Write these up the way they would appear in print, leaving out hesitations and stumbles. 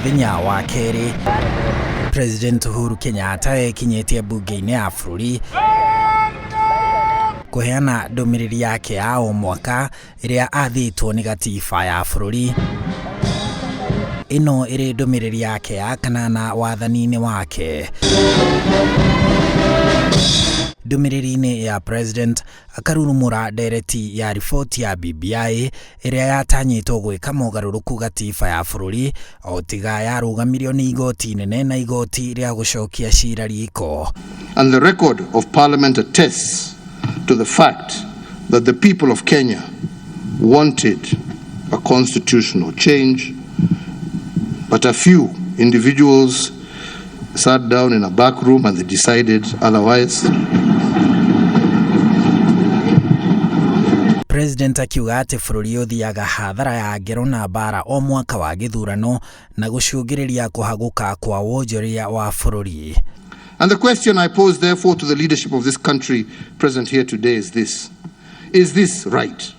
Mũthenya wa kerĩ, President Uhuru Kenyatta ekinyĩtie mbunge-inĩ ya bũrũri kũheana ndũmĩrĩri yake ya o mwaka ĩrĩa athĩtwo nĩ gatiba ya bũrũri. Ĩno ĩrĩ ndũmĩrĩri yake ya kanana wathani-inĩ wake. Ndũmĩrĩri-inĩ ya President akarurumũra ndereti ya riboti ya BBI ĩrĩa yatanyĩtwo gwĩka mogarũrũku gatiba ya bũrũri o tiga yarũgamirio nĩ igoti inene na igoti rĩa gũcokia cira riko. And the record of Parliament attests to the fact that the people of Kenya wanted a constitutional change, but a few individuals sat down in a back room and they decided otherwise. President akiuga atĩ bũrũri ũthiaga hathara ya ngero na mbara o mwaka wa gĩthurano na gũcũngĩrĩria kũhagũka kwa wonjoria wa bũrũri. And the question I pose, therefore, to the leadership of this country present here today is this: Is this right?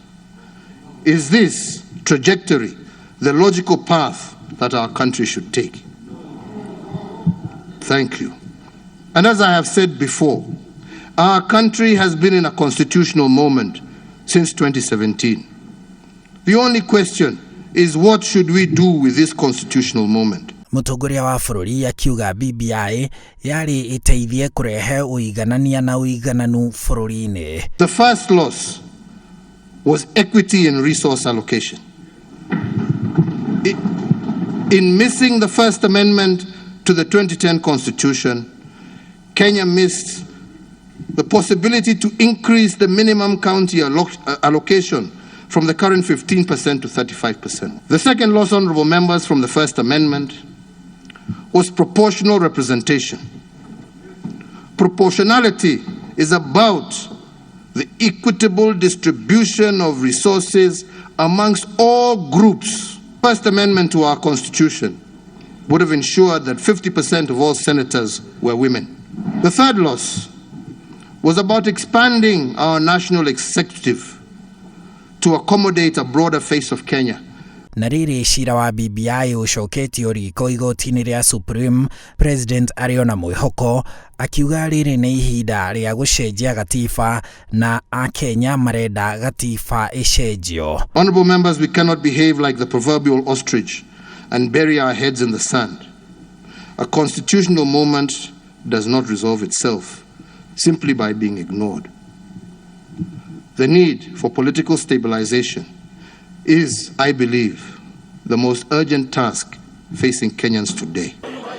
Is this trajectory the logical path that our country should take? Thank you. And as I have said before, our country has been in a constitutional moment since 2017. The only question is, what should we do with this constitutional moment? Mũtongoria wa bũrũri akiuga BBI yarĩ ĩteithie kũrehe ũiganania na ũigananu bũrũri-inĩ. The first loss was equity in resource allocation. In missing the First Amendment to the 2010 Constitution, Kenya missed the possibility to increase the minimum county allocation from the current 15% to 35%. The second loss, honorable members, from the First Amendment was proportional representation. Proportionality is about the equitable distribution of resources amongst all groups. First Amendment to our Constitution would have ensured that 50% of all senators were women. The third loss was about expanding our national executive to accommodate a broader face of Kenya. Na rĩrĩ cira wa BBI ũcoketio riko igoti-inĩ rĩa Supreme, President arĩ ona mwĩhoko akiuga rĩrĩ nĩ ihinda rĩa gũcenjia gatiba na akenya marenda gatiba ĩcenjio. Honorable members, we cannot behave like the proverbial ostrich and bury our heads in the sand. A constitutional moment does not resolve itself simply by being ignored. The need for political stabilization is, I believe, the most urgent task facing Kenyans today.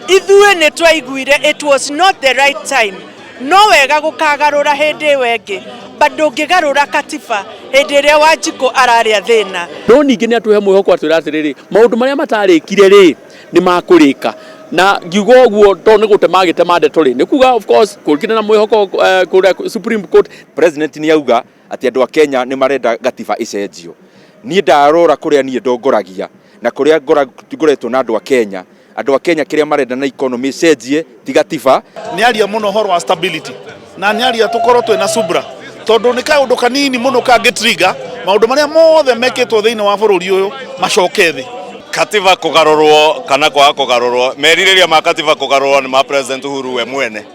Ithuĩ nĩ twaiguire it was not the right time, no wega gũkagarũra hĩndĩ ĩyo ĩngĩ, but ndũngĩgarũra katiba hĩndĩ ĩrĩa Wanjikũ ararĩa thĩna. No ningĩ nĩ atũhe mwĩhoko, atwĩra atĩrĩrĩ, maũndũ marĩa matarĩkire rĩ, nĩ makũrĩka. Na ngiuga ũguo to nĩ gũtema gĩtema ndeto rĩ, nĩ kuga of course kũrĩ na mwĩhoko kũrĩa Supreme Court. President nĩ auga atĩ andũ a Kenya nĩ marenda gatiba ĩcenjio. Niĩ ndarora kũrĩa niĩ ndongoragia na kũrĩa ngoretwo na andũ a Kenya, andũ a Kenya kĩrĩa marenda na economy ĩcenjie, ti gatiba. Nĩ aria mũno ũhoro wa stability na nĩ aria tũkorwo twĩna subra, tondũ nĩ kaũndũ kanini mũno kangĩ trigger maũndũ marĩa mothe mekĩtwo thĩinĩ wa bũrũri ũyũ macoke thĩ. Katiba kũgarũrwo kana kwaga kũgarũrwo, merirĩria ma katiba kũgarũrwo nĩ ma President Uhuru we mwene,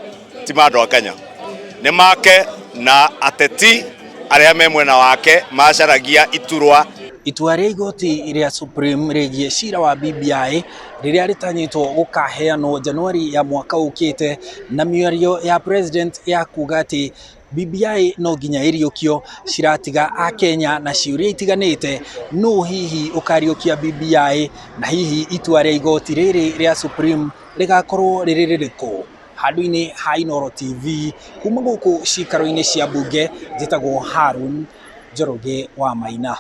ti ma andũ a Kenya, nĩ make na ateti arĩa me mwena wake macaragia iturwa. Itua rĩa igoti rĩa Supreme rĩgiĩ cira wa BBI rĩrĩa rĩtanyĩtwo gũkaheanwo Januari ya mwaka ũkĩte, na mĩario ya President ya kuga atĩ BBI no nginya ĩriũkio, ciratiga akenya na ciũria itiganĩte. Nũ hihi ũkariũkia BBI, na hihi itua rĩa igoti rĩrĩ rĩa Supreme rĩgakorwo rĩrĩ rĩrĩkũ? Handũ-inĩ ha Inooro TV, kuma gũkũ cikaro-inĩ cia mbunge, njĩtagwo Harun Njoroge wa Maina.